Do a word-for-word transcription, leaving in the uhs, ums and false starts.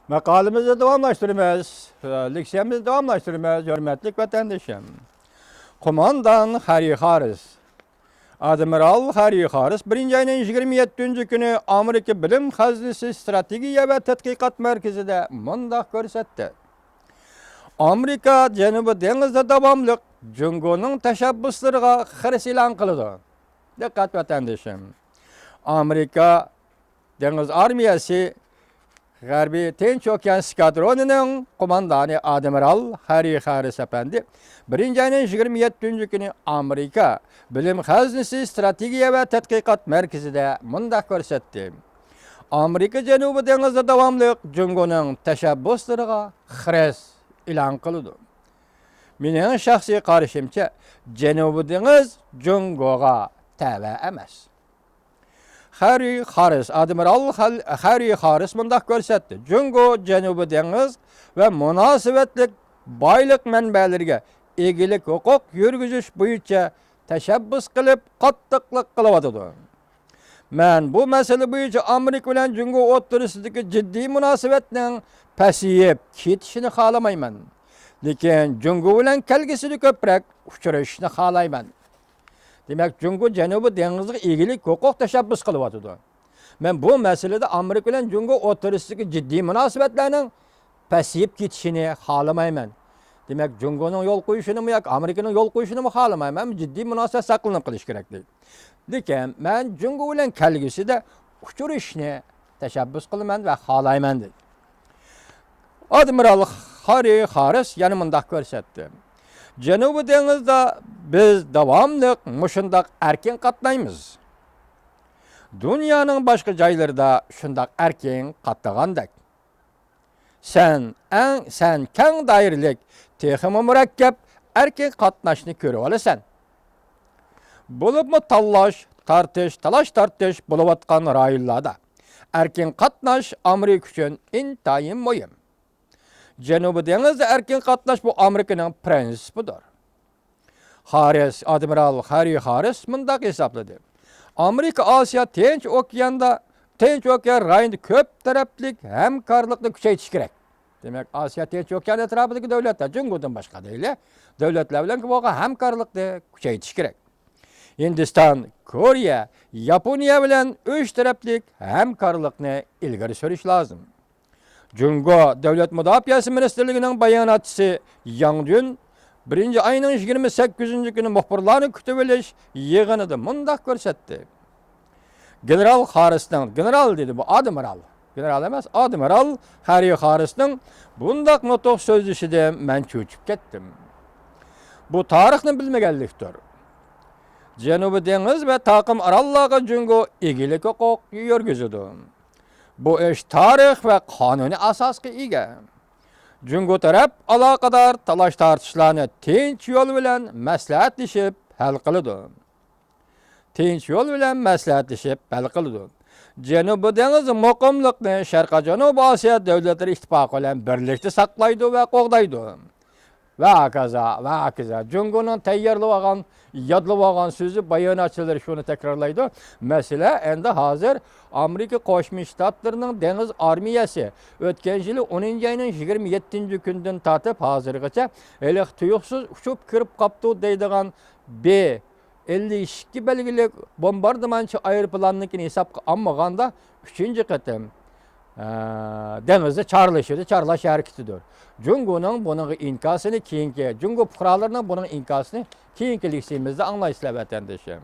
ماقالىمىزنى داۋاملاشتۇرىمىز. لېكسىيەمىزنى داۋاملاشتۇرىمىز، ھۆرمەتلىك ۋەتەندىشىم. قوماندان خاررى خاررىس. ئادمىرال خاررى خاررىس بىرىنچى ئاينىڭ يىگىرمە يەتتىنچى كۈنى ئامېرىكا بىلىم خەزنىسى ستراتېگىيە ۋە تەتقىقات مەركىزىدە مۇنداق كۆرسەتتى: ئامېرىكا جەنۇبىي دېڭىزدا داۋاملىق جۇڭگونىڭ تەشەببۇسلىرىغا خىرىس ئېلان قىلىدۇ. دىققەت، ۋەتەندىشىم! ئامېرىكا دېڭىز ئارمىيەسى غەربىي تىنچ ئوكيان ئىسكادرونىنىڭ قوماندانى ئادمىرال خاررى خاررىس ئەپەندى بىرىنچى ئاينىڭ يىگىرمە يەتتىنچى كۈنى ئامېرىكا بىلىم خەزنىسى ستراتېگىيە ۋە تەتقىقات مەركىزىدە مۇنداق كۆرسەتتى: ئامېرىكا جەنۇبىي دېڭىزدا داۋاملىق جۇڭگونىڭ تەشەببۇسلىرىغا خىرىس ئېلان قىلىدۇ. مېنىڭ شەخسىي قارىشىمچە، جەنۇبىي دېڭىز جۇڭگوغا تەۋە ئەمەس. خاررى خاررىس، ئادمىرال خال-، خاررى خاررىس مۇنداق كۆرسەتتى: جۇڭگو جەنۇبىي دېڭىز ۋە مۇناسىۋەتلىك بايلىق مەنبەلىرىگە ئىگىلىك ھوقۇق يۈرگۈزۈش بويىچە تەشەببۇس قىلىپ، قاتتىقلىق قىلىۋاتىدۇ. مەن بۇ مەسىلە بويىچە ئامېرىكا بىلەن جۇڭگو ئوتتۇرىسىدىكى جىددىي مۇناسىۋەتنىڭ پەسىيىپ كېتىشىنى خالىمايمەن، لېكىن جۇڭگو بىلەن كەلگۈسىدە كۆپرەك ئۇچرىشىشنى خالايمەن. دېمەك، جۇڭگو جەنۇبىي دېڭىزغا ئىگىلىك ھوقۇق تەشەببۇس قىلىۋاتىدۇ. مەن بۇ مەسىلىدە ئامېرىكا بىلەن جۇڭگو ئوتتۇرىسىدىكى جىددىي مۇناسىۋەتلەرنىڭ پەسىيىپ كېتىشىنى خالىمايمەن. دېمەك، جۇڭگونىڭ يول قويۇشىنىمۇ ياكى ئامېرىكىنىڭ يول قويۇشىنىمۇ خالىمايمەن. جىددىي مۇناسىۋەت ساقلىنىپ قېلىشى كېرەك. لېكىن مەن جۇڭگو بىلەن كەلگۈسىدە ئۇچرىشىشنى تەشەببۇس قىلىمەن ۋە خالايمەن، دېدى. ئادمىرال خاررى خاررىس يەنە مۇنداق كۆرسەتتى: جەنۇبىي دېڭىزدا بىز داۋاملىق مۇشۇنداق ئەركىن قاتنايمىز. دۇنيانىڭ باشقا جايلىرىدا شۇنداق ئەركىن قاتنىغاندەك. سەن ئەڭ، سەن كەڭ دائىرىلىك، تېخىمۇ مۇرەككەپ ئەركىن قاتناشنى كۆرۈۋالىسەن. بولۇپمۇ تاللاش، تارتىش، تالاش-تارتىش بولۇۋاتقان رايونلاردا ئەركىن قاتناش ئامېرىكا ئۈچۈن ئىنتايىن مۇھىم. جەنۇبىي دېڭىزدا ئەركىن قاتناش بۇ ئامېرىكىنىڭ پىرىنسىپىدۇر. خاررىس، ئادمىرال خاررى خاررىس مۇنداق ھېسابلىدى: ئامېرىكا ئاسىيا تىنچ ئوكياندا، تىنچ ئوكيان رايونىدا كۆپ تەرەپلىك ھەمكارلىقنى كۈچەيتىش كېرەك. دېمەك، ئاسىيا تىنچ ئوكيان ئەتراپىدىكى دۆلەتلەر، جۇڭگودىن باشقا دەيلى، دۆلەتلەر بىلەن بولغان ھەمكارلىقنى كۈچەيتىش كېرەك. ھىندىستان، كورېيە، ياپونىيە بىلەن ئۈچ تەرەپلىك ھەمكارلىقنى ئىلگىرى سۈرۈش لازىم. جۇڭگو دۆلەت مۇداپىئەسى مىنىستىرلىكىنىڭ باياناتچىسى ياڭ جۈن بىرىنچى ئاينىڭ يىگىرمە سەككىزىنچى كۈنى مۇخبىرلارنى كۈتۈۋېلىش يىغىنىدا مۇنداق كۆرسەتتى: گېنېرال خاررىسنىڭ، گېنېرال دېدى، بۇ ئادمىرال، گېنېرال ئەمەس، ئادمىرال خاررى خاررىسنىڭ بۇنداق نۇتۇق سۆزلىشىدىن مەن چۆچۈپ كەتتىم. بۇ تارىخنى بىلمىگەنلىكتۇر. جەنۇبىي دېڭىز ۋە تاقىم ئاراللارغا جۇڭگو ئىگىلىك ھوقۇق يۈرگۈزىدۇ. بۇ ئىش تارىخ ۋە قانۇنىي ئاساسقا ئىگە. جۇڭگو تەرەپ ئالاقىدار تالاش-تارتىشلارنى تىنچ يول بىلەن مەسلىھەتلىشىپ ھەل قىلىدۇ. تىنچ يول بىلەن مەسلىھەتلىشىپ ھەل قىلىدۇ. جەنۇبىي دېڭىز مۇقىملىقنى شەرقىي جەنۇبىي ئاسىيا دۆلەتلىرى ئىتتىپاقى بىلەن بىرلىكتە ساقلايدۇ ۋە قوغدايدۇ. ۋە ھاكازا، ۋە ھاكازا. جۇڭگونىڭ تەييارلىۋالغان، يادلىۋالغان سۆزى، باياناتچىلىرى شۇنى تەكرارلايدۇ. مەسىلە، ئەمدى ھازىر ئامېرىكا قوشما شتاتلىرىنىڭ دېڭىز ئارمىيەسى ئۆتكەن يىلى ئونىنچى ئاينىڭ يىگىرمە يەتتىنچى كۈنىدىن تارتىپ ھازىرغىچە ھېلىقى تۇيۇقسىز ئۇچۇپ كىرىپ قاپتۇ دەيدىغان بى ئەللىك ئىككى بەلگىلىك بومباردىمانچى ئايروپىلاننىڭكىنى ھېسابقا ئالمىغاندا، ئۈچىنچى قېتىم، ئە، دېڭىزدا چارلىشىدۇ، چارلاش ھەرىكىتىدۇر. جۇڭگونىڭ بۇنىڭغا ئىنكاسىنى كېيىنكى، جۇڭگو پۇقرالىرىنىڭ بۇنىڭ ئىنكاسىنى كېيىنكى لېكسىيىمىزدا ئاڭلايسىلەر، ۋەتەندىشىم.